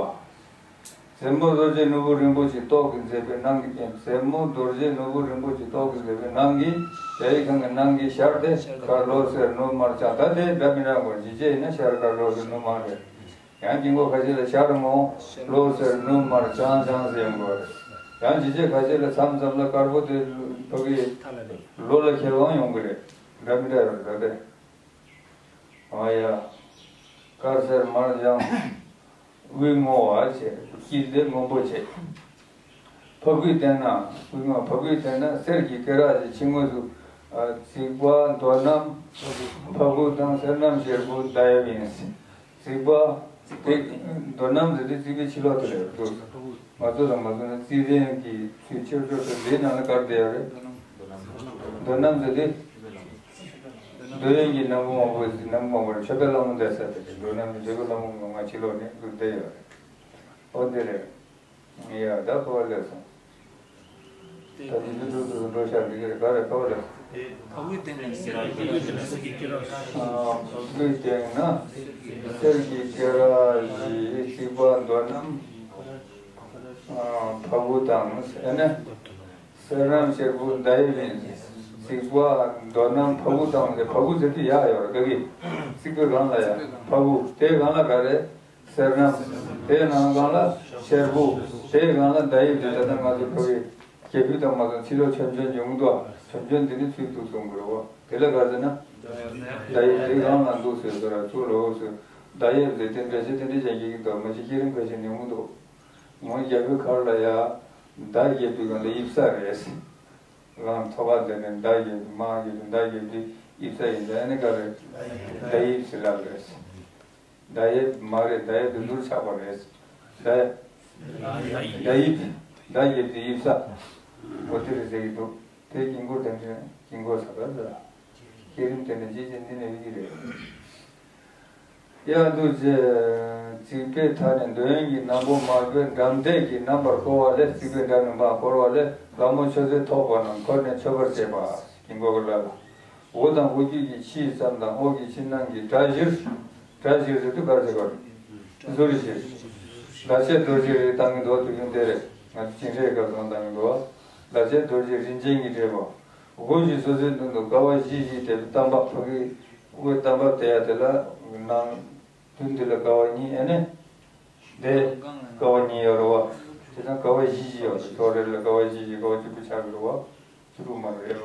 རྩེ་མོ་རྡོ་རྗེ་ནོར་བུ་རིན་པོ་ཆེའི་ཏོག་གིས་མཛེས་པའི་ནང་གི། རྩེ་མོ་རྡོ་རྗེ་ནོར་བུ་རིན་པོ་ཆེའི་ཏོག་གིས་མཛེས་པའི་ནང་གི་གཞལ་ཡས་ཁང་གི་ནང་གི་ཤར་དེ་དཀར་ལོ་སེར་སྣུམ་དམར་ལྗང་། ད་དེ་འདྲ་མི་འདྲ་དགོས། ཇི་བྱས་ཡིན་ན་ཤར་དཀར་ལོ་སེར་སྣུམ་དམར་རེད། ཡང་དཀྱིལ་འཁོར་ཁ་ཤས་ལ་ཤར་སྔོ་ལོ་སེར་སྣུམ་དམར་ལྗང་ལྗང་ཟེར་ཡོང་གི་རེད། ཡང་ཇི་བྱས་ཁ་ཤས་ལ་མཚམས་མཚམས་ལ་དཀར་པོ་དེ་ཕ་གི་ལོ་ལ་ཁྱེར་བའང་ཡོང་གི་རེད། འདྲ་མི་འདྲ་ཡོད་རེད་ད་དེ། ཨ་ཡ། དཀར་སེར་དམར་ལྗང་། དབུས་སྔོ་བ་བྱས། དཀྱིལ་དེ་སྔོན་པོ་བྱས། ཕ་གུས་བལྟས་ན། དབུས་སྔོ། ཕ་གུས་བལྟས་ན་གསེར་གྱི་སྐེ་རགས་ཀྱི་ཕྱི་ངོས་སུ། ཨ། རྩིག་པ་རྡོ་སྣམ་ཕ་གུ་དང་སེར་སྣམ་གཤེར་པོ་མདའ་ཡབ་ཡིན། རྩིག་པ་དེ་རྡོ་སྣམ་ཟེར་དུས་རྩིག་པའི་ཕྱི་ལོགས་དེ་ལ་ཡོད་འདུག་ང་ཚོ་དང་མ་ཚོ་ནི་རྩིག་གདན་གྱི་ཚུལ་ཆེར་ཆོས་སུ་འདིའི་ནང་ལ་དཀར་བསྡད་ཡོད་རེད། རྡོ་སྣམ་ཟེར་དུས་འདོད་ཡོན་གྱི་སྣམ་བུ་མང་པོ་ཞིག་སྣམ་བུ་མང་པོ་རེད། མཆོད་པའི་ལྷ་མོ་འདས་ས་དེ་རེད། འདོད་སྣམ་གྱི་འདོད་པའི་ལྷ་མོ་ངོ་མ་ཕྱི་ལོགས་ནས་འདུག་བསྡད་ཡོད་རེད། འོ་འདི་རེད། ཡ་ད་གོ་བ་ལེགས་སོང་། ད་འདི་འདི་འདུག་འདུག་འགྲོ་ཤག་འདི་ག་རེ་གོ་བ་ལེགས་སོང་། ཕ་གུའི་སྟེང་ན་གསེར་གྱི་སྐེ་རགས། ཕ་གུའི་སྟེང་ན་གསེར་གྱི་སྐེ་རགས་བཞི། རྩིག་པ་རྡོ་སྣམ་ཕ་གུ་དང་ཨ་ནི། སེར་སྣམ་གཤེར་པོ་མདའ་ཡབ་ཡིན། རྩིག་པ་རྡོ་སྣམ་ཕ་གུ་དང་ཟེར། ཕ་གུ་ཟེར་དུས་ཡག་ཡོད་རེད། ག་གི་རྩིག་པའི་སྒང་ལ་ཡ་ཕ་གུ། དེའི་སྒང་ལ་ག་རེ། སེར་སྣམ། དེའི་ནང་སྒང་ལ་གཤེར་པོ། དེའི་སྒང་ལ་མདའ་ཡབ་ཟེར། ད་ལྟ་ང་ཚོ་ཕ་གི་རྒྱ་ཕིབས་དང་མ་སོང་ཕྱི་ལོགས་ཆོས་འབྱོན་ཡོང་གི་འདུག་ཆོས་འབྱོན་འདི་ནི་ཚུལ་དུ་གསུང་དགོས་རེད་བ། དེ་ལ་ག་ཟེར་ན། མདའ་ཡབ་དེའི་སྒང་ལ་འདུག་ཟེར་ཟེར་ར་ཚུར་ལོག་ཟེར། མདའ་ཡབ་ཟེར་དེ་འདྲ་ཞིག་དེ་འདྲ་བྱེད་ཀྱི་འདུག་མ་གཞི་བསྐྱེད་རིམ་ཁ་ཤས་ནས་འོང་འདུག་ངོ་རྒྱ་བོད་ཁ་ལ་ཡ། མདའ་རྒྱབ་དུས་སྒང་ལ་ཡིབ་ས་རེད། རང་ཐོ་བ་དེ་ནས་མདའ་རྒྱབ་དུས་མ་རྒྱབ་དུས་མདའ་རྒྱབ་དུས་ཡིབ་ས་ཡིན། ད་ནི་ག་རེ། མདའ་ཡིབ་ཟེར་ལབ་རེད། མདའ་ཡིབ་མ་རེད། མདའ་ཡིབ་དེ་འདུར་ཆག་པ་རེད། མདའ་མདའ་ཡིབ། མདའ་རྒྱབ་དུས་ཡིབ་ས། འོ་དེ་རེད་ཟེར་གྱི་འདུག་དེ་དཀྱིལ་འཁོར་དེ་འདྲ་དཀྱིལ་འཁོར་ཟེར་བ་ལ། བསྐྱེད་རིམ་དེ་འདྲ་ཅིག་ཅིག་འདི་ནས་ཡོད་ཀྱི་རེད། ཡང་འདུག་ཅེས། རྩིག་པའི་མཐའ་ནི་འདོད་ཡོན་གྱི་སྣམ་བུ་མར་པའི་འགྲམ་ལྡེབས་ཀྱིས་རྣམ་པར་བསྐོར་བ་ལས། རྩིག་པའི་འགྲམ་ནི་མར་བསྐོར་བ་ལས་ལྷ་མོ་མཆོད་རྫས་ཐོགས་པ་རྣམས་འཁོར་ནས་མཆོད་པར་བྱེད་པ། དཀྱིལ་འཁོར་གྱི་ལ་ལ། འོ་དང་འོ་བརྒྱུད་ཀྱི་ཕྱིའི་མཚམས་དང་འོག་གི་ཕྱི་ནང་གི་གྲྭ་བཞིར། གྲྭ་བཞིར་ཟེར་དུས་ག་རེ་ཟེར་གོ། ཟུར་བཞིར། ལ་ཆས་རྡོ་རྗེ་རིགས་བཏང་གི་འདུག་དུས་རྒྱུན་དེ་རེད། ང་ཚོ་ཅིང་ཧྲེ་སྐབས་སུ་བཏང་གི་འདུག་ལ་ཆས་རྡོ་རྗེ་རིན་ཆེན་གྱིས་སྤྲས་པ། སྒོ་བཞི་སོ་སོའི་མདུན་དུ་ཀ་བ་བཞི་བཞི་དེ་བས་བརྟན་པ། ཕ་གི་དབུས་བརྟན་པ་དེ་ཡ་དེ་ལ་ནང་། མདུན་དེ་ལ་ཀ་བ་གཉིས། ཨེ་ནས། དེ་ཀ་བ་གཉིས་ཡོད་རེད་བ། དེ་དང་ཀ་བ་བཞི་བཞི་ཡོད་རེད། ཕྱོགས་རེ་ལ་ཀ་བ་བཞི་བཞི། ཀ་བ་གཅིག་པུ་ཆགས་ཀྱི་རེད་བ། བཅུ་དྲུག་མ་རེད།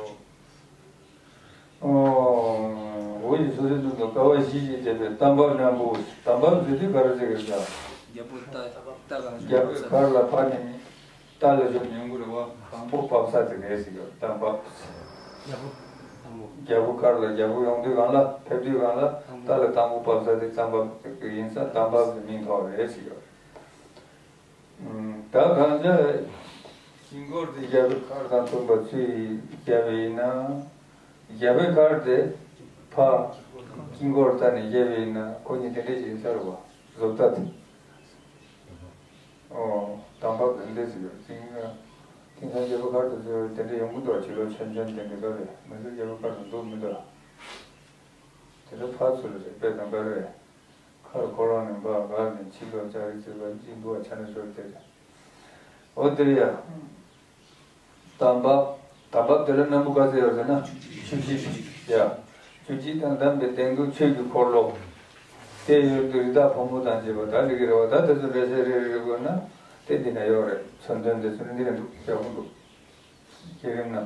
ཨོ། འོ་ཡི་སོ་སོའི་མདུན་དུ་ཀ་བ་བཞི་བཞི་དེ་བས་བརྟན་པ་མཉམ་པོ། བརྟན་པ་ཟེར་དུས་ག་རེ་ཟེར་གི་རེད་ད། རྒྱལ་པོ་རྟ་རྟ་གང་རྒྱལ་པོའི་མཁར་ལ་ཕར་ནས་རྟ་ལ་བཞོན་ཡོང་གི་རེད་བ། དང་པོ་བབས་ས་དེ་རེད་ཟེར་གི་རེད། བརྟན་པ། རྒྱལ་པོ་དང་པོ། རྒྱལ་པོ་མཁར་ལ་རྒྱལ་པོ་ཡོང་དུས་སྒང་ལ། ཕེབས་དུས་སྒང་ལ་རྟ་ལ་དང་པོ་བབས་ས་དེ་བརྟན་པ་ཡིན་ས། བརྟན་པ་ཟེར་མིང་ཐོགས་རེད་ཟེར་གི་རེད། ད་གང་ལྟར་དཀྱིལ་འཁོར་དེ་རྒྱལ་པོའི་མཁར་དང་མཚུངས་པ་ཚུལ་བཞག་པ་ཡིན་ན། རྒྱལ་པོའི་མཁར་དེ་ཕར་དཀྱིལ་འཁོར་ལྟ་ནས་བཞག་པ་ཡིན་ན། ཁོ་གཉིས་དེ་འདྲ་ཞིག་ཡིན་ས་རེད་བ། བཟོ་ལྟ་དེ། ཨོ། དམ་པ་དེ་འདྲ་ཞིག་ཡོད་ཅིང་། དེང་སང་རྒྱལ་པོའི་མཁར་དུ་ཚོ་དེ་འདྲ་ཡོང་གི་འདུག་ཕྱི་ལོགས་ཆོན་ཆོན་དེ་འདྲ་ག་རེ། ང་ཚོའི་རྒྱལ་པོའི་མཁར་དུ་འདུག་མི་འདུག་དེ་འདྲ་ཕར་ཚུར་རེད། དཔེ་དང་ག་རེ། མཁར་ཁོ་རང་ནས་འབག་ག་ནས་ཕྱི་ལོགས་ཅ་རི་ཅི་བ་ཅི་འདུག་བ། ཆ་ན་ཤོར་དེ་རེད། འོ་དེ་རེད་ཡ། དམ་བབས། དམ་བབས་དེ་ལ་སྣམ་བུ་ག་ཚོད་ཡོད་ཟེར་ན། བཅུ་གཅིག་ཡ། བཅུ་གཅིག་དང་ལྡན་པའི་སྟེང་དུ་ཆོས་ཀྱི་འཁོར་ལོ། དེ་ཡོད་དུས་རི་དྭགས་ཕོ་མོ་དང་བཅས་པ་ད་འགྲིག་གི་རེད་བ། ད་དེ་ཚོ་འགྲེལ་བཤད་རེ་རེ་དགོས་ན། དེ་འདི་ན་ཡོད་རེད། མཚོན་དོན་དེ་ཚོ་འདི་ན་འདུག་ཡག་པོ་འདུག་བསྐྱེད་རིམ་ན།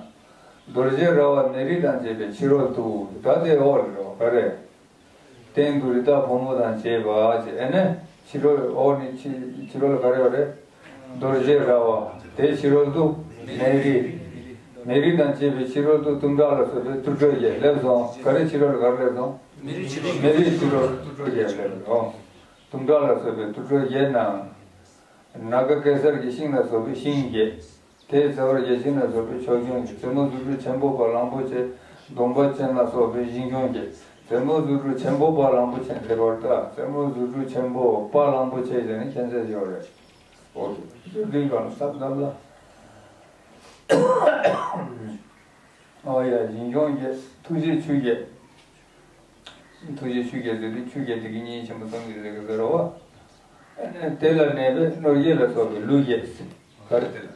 རྡོ་རྗེ་ར་བ་ནཻ་རཉྫ་དང་བཅས་པའི་ཕྱི་རོལ་དུ། ད་དེ་འོག་ལ་རེད་བ། ག་རེ། སྟེང་དུ་རི་དྭགས་ཕོ་མོ་དང་བཅས་པ་བཅས། ཨེ་ནས་ཕྱི་རོལ། འོག་ནས་ཕྱི་ཕྱི་རོལ་ལ་ག་རེ་ཡོད་རེད། རྡོ་རྗེ་ར་བ། དེའི་ཕྱི་རོལ་དུ་ནཻ་རཉྫ། ནཻ་རཉྫ་དང་བཅས་པའི་ཕྱི་རོལ་དུ་དུམ་གྲ་ལ་སོགས་པའི་དུར་ཁྲོད་བརྒྱད་སླེབས་སོང་། ག་རེ་ཕྱི་རོལ་ལ་ག་རེ་སླེབས་སོང་། ནཻ་རཉྫ་ཕྱི་རོལ། ནཻ་རཉྫ་ཕྱི་རོལ་དུར་ཁྲོད་བརྒྱད་སླེབས་སོང་། དུམ་གྲ་ལ་སོགས་པའི་དུར་ཁྲོད་བརྒྱད་ནང་། ནཱ་ག་ཀེ་སར་གྱི་ཤིང་ལ་སོགས་པའི་ཤིང་བརྒྱད། དེའི་རྩེ་བར་བརྒྱ་བྱིན་ལ་སོགས་པའི་ཕྱོགས་སྐྱོང་གི། རྩེ་མོ་རྫུ་འཕྲུལ་ཆེན་པོ་བ་ལང་པོ་ཆེ། གདོང་པ་ཅན་ལ་སོགས་པའི་ཞིང་སྐྱོང་གི། རྩེ་མོ་རྫུ་འཕྲུལ་ཆེན་པོ་བ་ལང་པོ་ཆེ་ཟེར་བར་ལྟ། རྩེ་མོ་རྫུ་འཕྲུལ་ཆེན་པོ་བ་ལང་པོ་ཆེ་ཟེར་ནས་མཁྱེན་ཚད་ཡོད་རེད། འོ་དེ་འདི་གང་སྟབས་སྟབས་ལ། ཨོ་ཡ། ཞིང་སྐྱོང་བརྒྱད། ཐུགས་རྗེ་ཆུ་བརྒྱད། ཐུགས་རྗེ་ཆུ་བརྒྱད་ཟེར་དུས་ཆུ་བརྒྱད་དེ་གི་གཉེན་ཆེན་པོ་ཙམ་གྱིས་ཟེར་གི་ཟེར་རོ་བ། དེ་ལ་གནས་པའི་ནོར་བརྒྱད་ལ་སོགས་པའི་ཀླུ་བརྒྱད། ག་རེ་དེ་ལ།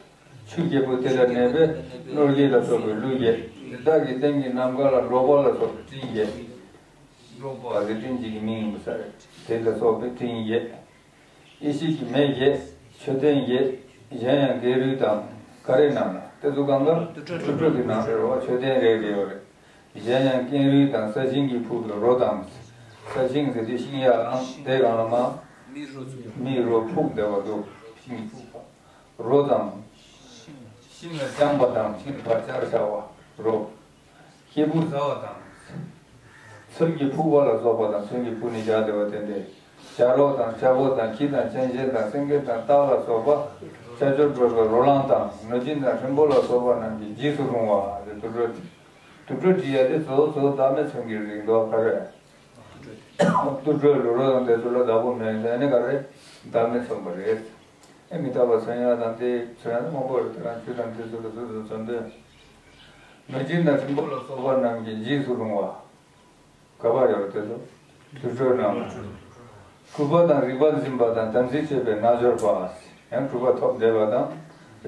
ཆུ་བརྒྱད་པོ་དེ་ལ་གནས་པའི་ནོར་བརྒྱད་ལ་སོགས་པའི་ཀླུ་བརྒྱད། དེ་དག་གི་སྟེང་གི་ནམ་མཁའ་ལ་འབྲོག་པ་ལ་སོགས་པའི་སྤྲིན་བརྒྱད། འབྲོག་པ་ཟེར་སྤྲིན་གཅིག་གི་མིང་ཡིན་པ་ས་རེད། དེ་ལ་སོགས་པའི་སྤྲིན་བརྒྱད། ཡེ་ཤེས་ཀྱི་མེ་བརྒྱད། མཆོད་རྟེན་བརྒྱད། གཞན་ཡང་ཀེང་རུས་དང་། ག་རེ་ནང་ན། དེ་ཚོ་གང་ག་དུར་ཁྲོད་ཀྱི་ནང་རེད་བ། མཆོད་རྟེན་རེ་རེ་ཡོད་རེད། གཞན་ཡང་ཀེང་རུས་དང་ས་ཤིང་གིས་ཕུབ་པའི་རོ་དང་། ས་ཤིང་ཟེར་དུས་ཤིང་ཡར་ལངས། དེ་སྒང་ལ་མར་མིའི་རོ་ཕུབ་བསྡད་པ་འདུག་ཤིང་གིས་ཕུབ་པ། རོ་དང་། ཤིང་ལ་བཅིངས་པ་དང་། ཤིང་ལ་བར་བཅར་བཞག་པ་རོ། སྐྱེས་བུ་ཟ་བ་དང་། ཚོན་གྱིས་ཕུག་པ་ལ་སོགས་པ་དང་། ཚོན་གྱིས་ཕུག་ནས་བཞག་བསྡད་པ་དེ་འདྲས། བྱ་རོག་དང་བྱ་ཕོ་དང་། ཁྱི་དང་གཅན་གཟན་དང་། སེང་གེ་དང་སྟག་ལ་སོགས་པ། ཤ་སྦྱོར་བགྲོད་པའི་རོ་ལངས་དང་། གནོད་སྦྱིན་དང་ཧྲིན་པོ་ལ་སོགས་པ་རྣམས་ཀྱི་རྗེས་སུ་རུང་བ། དེ་དུར་ཁྲོད། དུར་ཁྲོད་བྲི་ཡ་དེ་གཙོ་བོ་གཙོ་བོ་བདག་མེད་མཚོན་གྱི་རིགས་འདུག་ག་རེ། དུར་ཁྲོད་ལ་རོ་དང་དེ་ཚོ་ལ་བདག་པོ་མེད། དེ་ནི་ག་རེ། བདག་མེད་མཚོན་པ་རེད། ཨེ་མི་རྟག་པ་མཚོན་ཡ་དང་དེ་མཚོན་ཡ་དེ་མང་པོ་རེད། དེ་རང་ཆོས་དང་དེ་ཚོ་ལ་སོ་སོ་མཚོན་དོན། གནོད་སྦྱིན་དང་ཧྲིན་པོ་ལ་སོགས་པ་རྣམས་ཀྱི་རྗེས་སུ་རུང་བ། ག་པར་ཡོད་དེ་ཚོ། དུར་ཁྲོད་ནང་ལ། གྲུབ་པ་དང་རིག་པ་འཛིན་པ་དང་། དམ་ཚིག་བཅས་པའི་རྣལ་འབྱོར་པ། ཡང་གྲུབ་པ་ཐོབ་བསྡད་པ་དང་།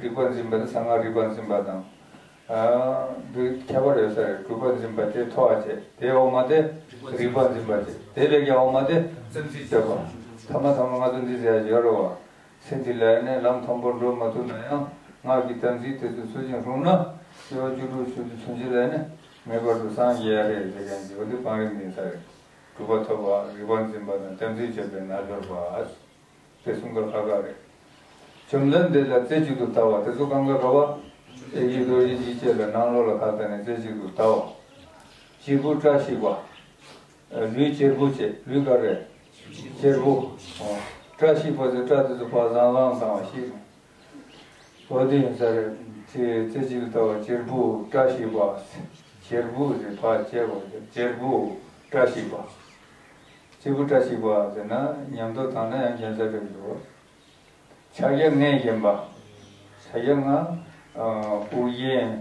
རིག་པ་འཛིན་པ་དེ་གསང་སྔགས་རིག་པ་འཛིན་པ་དང་། ཨ། འདི་ཁྱད་པར་ཡོད་ས་རེད། གྲུབ་པ་འཛིན་པ་དེ་མཐོ་བ་བྱས། དེའི་འོག་མ་དེ་རིག་པ་འཛིན་པ་བྱས། དེ་ལས་ཀྱང་འོག་མ་དེ་དམ་ཚིག་བཅས་པ། ཐ་མ་ཐ་མ་ང་ཚོ་འདི་ཟེར་ཡ་ཡོད་རེད་བ། ཚེ་འདི་ལ་ནི་ལམ་མཐོན་པོར་འགྲོ་མ་ཐུབ་ན་ཡང་། སྔགས་ཀྱི་དམ་ཚིག་དེ་ཚོ་ཚུལ་བཞིན་བསྲུངས་ན། སྐྱེ་བ་བཅུ་དྲུག་བཅུ་བདུན་ཚུན་ཆད་ལ་ནི་ངེས་པར་དུ་སངས་རྒྱས་ཡ་རེད་ཟེར་མཁན་གྱི་འོ་འདི་བང་རིམ་ཡིན་ས་རེད། གྲུབ་པ་ཐོབ་པ། རིག་པ་འཛིན་པ་དང་། དམ་ཚིག་བཅས་པའི་རྣལ་འབྱོར་པ། དེ་གསུམ་ཀ་ཁ་ཁ་རེད། བཅོམ་ལྡན་འདས་ལ་རྩེ་གཅིག་ཏུ་ལྟ་བ། དེ་ཚོ་གང་ག་ག་བ། ཨེ་ཡིག་རྡོ་རྗེ་འཇིགས་བྱེད་ལ་ནང་ལོགས་ལ་ཁ་བལྟས་ནས་རྩེ་གཅིག་ཏུ་ལྟ་བ། གཅེར་བུ་བཀྲ་ཤིས་པ། ལུས་གཅེར་བུ་བྱེད། ལུས་ག་རེ། གཅེར་བུ། བཀྲ་ཤིས་པ་ཟེར་བཀྲ་དེ་ཚོ་ཕར་བཟང་བཟང་བཟང་བ་ཤིས། འོ་དེ་ཡིན་ས་རེད། ཚེ་ཚེ་གཅིག་ལྟ་བ་གཅེར་བུ་བཀྲ་ཤིས་པ། གཅེར་བུ་ཟེར་བ་གཅེར་བུ་ཟེར། གཅེར་བུ་བཀྲ་ཤིས་པ། གཅེར་བུ་བཀྲ་ཤིས་པ་ཟེར་ན་ཉམས་དོ་དང་ན་ཡང་ཁྱད་མཚར་རེད་འདུག་ཕྱག་རྒྱ་ལྔས་བརྒྱན་པ། ཕྱག་རྒྱ་ལྔ། ཨ། དབུ་རྒྱན།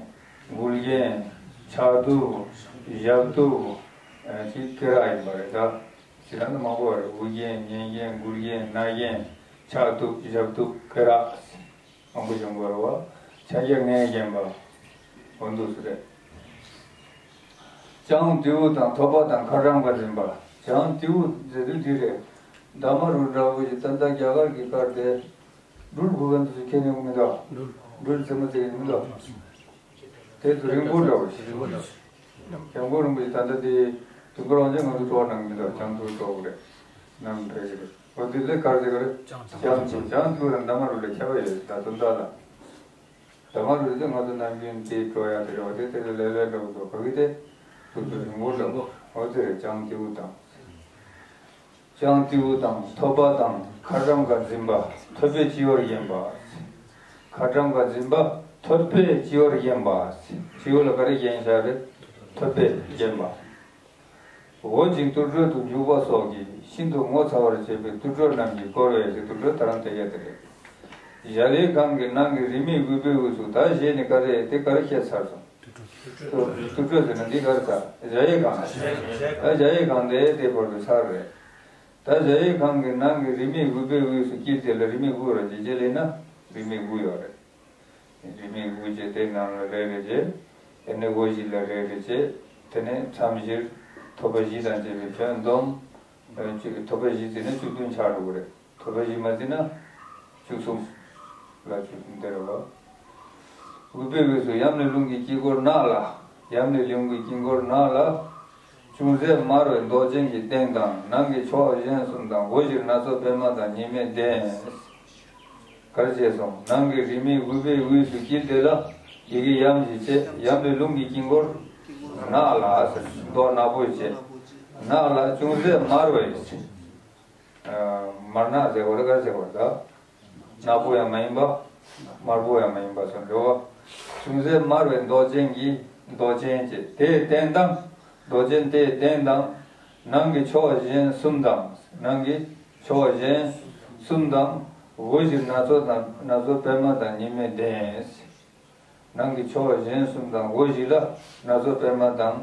མགུལ་རྒྱན། ཕྱག་གདུབ། ཞབས་གདུབ། ཨ། ཅིག་སྐེ་རགས་ཡིན་པ་རེད་ད། ཅི་ལ་ནི་མང་པོ་རེད། དབུ་རྒྱན། སྙན་རྒྱན། མགུལ་རྒྱན། རྣ་རྒྱན། ཕྱག་གདུབ། ཞབས་གདུབ། སྐེ་རགས། མང་པོ་བྱུང་དགོས་རེད་བ། ཕྱག་རྒྱ་ལྔས་བརྒྱན་པ། འོ་འདུག་སེ་རེད། ལྕང་ཏེའུ་དང་ཐོད་པ་དང་ཁ་གྲམ་ཁ་འཛིན་པ། ལྕང་ཏེའུ་ཟེར་དུས་འདི་རེད། འདབ་མ་རུ་འདྲ་བོ་ཞིག་ད་ལྟ་རྒྱ་གར་གྱི་སྐད་དེ་སྦྲུལ་གོ་ག་འདུག་སེ་ཁྱེར་ནས་འོང་མི་འདུག་སྦྲུལ་རྩེ་མོ་ཟེར་གྱི་མི་འདུག་དེ་ཚོ་རིང་པོ་འདྲ་བོ་ཞིག་རིང་པོ་རིང་པོ་ཞིག་ད་ལྟ་དེ་དུས་འཁོར་དབང་ཆེན་ང་ཚོ་སྤྲོ་བ་གནང་གི་མི་འདུག་ལྕང་ཏེའུ་སྤྲོ་བོ་རེད། ནམ་ཕེབས་ཀྱི་རེད། འོ་དེ་ལས་ག་རེ་ཟེར་ག་རེ། ལྕང་ཏེའུ། ལྕང་ཏེའུ་དང་འདབ་མ་རུ་ལས་ཁྱད་པར་ཡོད་ད་དུང་ད་ལ། འདབ་མ་རུ་དེ་ང་ཚོ་ནམ་རྒྱུན་དེ་སྤྲོ་ཡག་དེ་རེད་བ། དེ་དེ་ལས་ལས་ལས་འདྲ་བོ་འདུག་ག་གི་དེ་ཏུ་ཏུ་རིང་པོ་འདྲ་བོ། འོ་དེ་རེད། ལྕང་ཏེའུ་དང་། ལྕང་ཏེའུ་དང་ཐོད་པ་དང་ཁ་གྲམ་ཁ་འཛིན་པ། ཐོད་པས་སྤྱི་བོར་བརྒྱན་པ། ཁ་གྲམ་ཁ་འཛིན་པ་ཐོད་པས་སྤྱི་བོར་བརྒྱན་པ། སྤྱི་བོ་ལ་ག་རེ་བརྒྱན་བཞག་རེད། ཐོད་པས་བརྒྱན་པ། འོད་ཅིག་དུར་ཁྲོད་དུ་འཇུག་པ་སོགས་ཀྱིས་ཤིན་ཏུ་ངོ་མཚར་བར་བྱེད་པའི་དུར་ཁྲོད་རྣམས་ཀྱིས་བསྐོར་བའི་ཞེས། དུར་ཁྲོད་ད་རང་དེ་ཡ་དེ་རེད། གཞལ་ཡས་ཁང་གི་ནང་གི་རིས་མེད་དབུས་པའི་དབུས་སུ། ད་གཞས་ནི་ག་རེ་དེ་ག་རེ་བཤད་ཚར་སོང་། དུར་ཁྲོད་ཟེར་ན་འདི་ག་རེ་ཚར། གཞལ་ཡས་ཁང་། ད་གཞལ་ཡས་ཁང་དེ་དེ་བར་དུ་ཚར་རེད། ད་གཞལ་ཡས་ཁང་གི་ནང་གི་རིས་མེད་དབུས་པའི་དབུས་སུ། དཀྱིལ་དེ་ལ་རིས་མེད་དབུས་ར་ཅིག་ཅེས་ལེན་ན་རིས་མེད་དབུས་ཡོད་རེད། རིས་མེད་དབུས་བྱས་དེ་ནང་ལ་རེ་རེ་བྱས། དེ་ནས་འོད་བཞི་ལ་རེ་རེ་བྱས། དེ་ནས་མཚམས་བཞིར་ཐོད་པ་བཞི་དང་བཅས་པའི་བྱོན་བསྡོམས། ཨ། ཐོད་པ་བཞི་བརྩིས་ན་བཅུ་བདུན་ཆགས་འགྲོ་གི་རེད། ཐོད་པ་བཞི་མ་བརྩིས་ན་བཅུ་གསུམ་ལ་བཅུ་གསུམ་དེ་རེད་བ། དབུས་པའི་དབུས་སུ་ཡམས་ནི་རླུང་གི་དཀྱིལ་འཁོར་ནགས་ལ། ཡམས་ནི་རླུང་གི་དཀྱིལ་འཁོར་ནགས་ལ། ཅུང་ཟད་དམར་བའི་མདོག་ཅན་གྱི་སྟེང་དང་། ནང་གི་ཕྱོགས་གཞན་གསུམ་དང་། སྒོ་བཞིར་སྣ་ཚོགས་པདྨ་དང་ཉི་མའི་གདན། གར་བྱས་སོང་། ནང་གི་རིས་མེད་དབུས་པའི་དབུས་སུ། དཀྱིལ་དེ་ལ་ཡི་གེ་ཡམ་ཞེས་བྱས། ཡམ་ནི་རླུང་གི་དཀྱིལ་འཁོར་ནགས་ལ་ཟེར། མདོག་ནག་པོ་བྱས། ནགས་ལ་ཅུང་ཟད་དམར་བའི། ཨ། དམར་ནག་ཟེར་བ་རེད། ག་ཟེར་བ་རེད། ནག་པོ་ཡང་མ་ཡིན་པ། དམར་པོ་ཡང་མ་ཡིན་པ་སོགས་འགྲོ་བ། ཅུང་ཟད་དམར་བའི་མདོག་ཅན་གྱི། མདོག་ཅན་གྱི་དེའི་སྟེང་དང་། མདོག་ཅན་དེའི་སྟེང་དང་། ནང་གི་ཕྱོགས་གཞན་གསུམ་དང་། ནང་གི་ཕྱོགས་གཞན་གསུམ་དང་། སྒོ་བཞིར་སྣ་ཚོགས་དང་། སྣ་ཚོགས་པདྨ་དང་ཉི་མའི་གདན། ནང་གི་ཕྱོགས་གཞན་གསུམ་དང་སྒོ་བཞི་ལ་སྣ་ཚོགས་པདྨ་དང་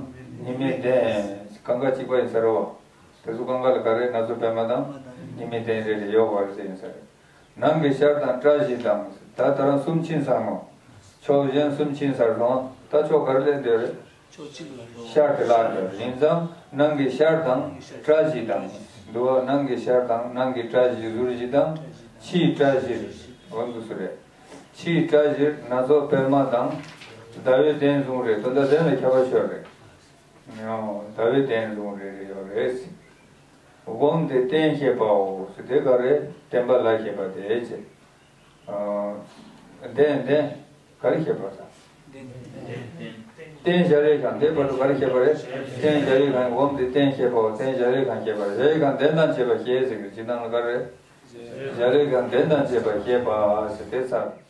ཉི་མའི་གདན། གང་ག་གཅིག་པ་ཡིན་ས་རེད་བ། དེ་ཚོ་གང་ག་ལ་ག་རེ། སྣ་ཚོགས་པདྨ་དང་ཉི་མའི་གདན་རེ་རེ་ཡོད་པ་རེད་ཟེར་ཡིན་ས་རེད། ནང་གི་ཤར་དང་བཀྲ་ཤིས་དང་། ད་ད་རང་གསུམ་ཕྱིན་ཚར་མོ། ཕྱོགས་གཞན་གསུམ་ཕྱིན་ཚར་སོང་། ད་ཕྱོགས་ག་རེ་སླེབས་བསྡད་རེད། ཤར་དེ་ལ་སླེབས། ཡིན་ཙང་ནང་གི་ཤར་དང་བཀྲ་ཤིས་དང་། འདུག་བ། ནང་གི་ཤར་དང་ནང་གི་བཀྲ་ཤིས་ཟུར་བཞི་དང་། ཕྱིའི་བཀྲ་ཤིས་འོ་འདུག་སེ་རེད། ཕྱིའི་བཀྲ་ཤིས་སྣ་ཚོགས་པདྨ་དང་། ཟླ་བའི་གདན་ཟུང་རེ། ད་ལྟ་གདན་ལ་ཁྱད་པར་ཤོར་རེད། ཟླ་བའི་གདན་ཟུང་རེ་རེ་ཡོད་རེད། སྒོམ་དེ་རྟེན་བཤད་པའོ་ཟེར། དེ་ག་རེ། བརྟེན་པ་ལ་བཤད་པ་དེ་བྱས། ཨ། གདན་གདན་ག་རེ་བཤད་པ་ཟེར། རྟེན་གཞལ་ཡས་ཁང་། དེ་བར་དུ་ག་རེ་བཤད་པ་རེད། རྟེན་གཞལ་ཡས་ཁང་། སྒོམ་དེ་རྟེན་བཤད་པའོ། རྟེན་གཞལ་ཡས་ཁང་བཤད་པ་རེད། གཞལ་ཡས་ཁང་གདན་དང་བཅས་པ་བཤད་ཟེར་གི་རེད། སྤྱིར་བཏང་ལ་ག་རེ། གཞལ་ཡས་ཁང་གདན་དང་བཅས་པ་བཤད་པ་ཟེར་དེ་ཚར།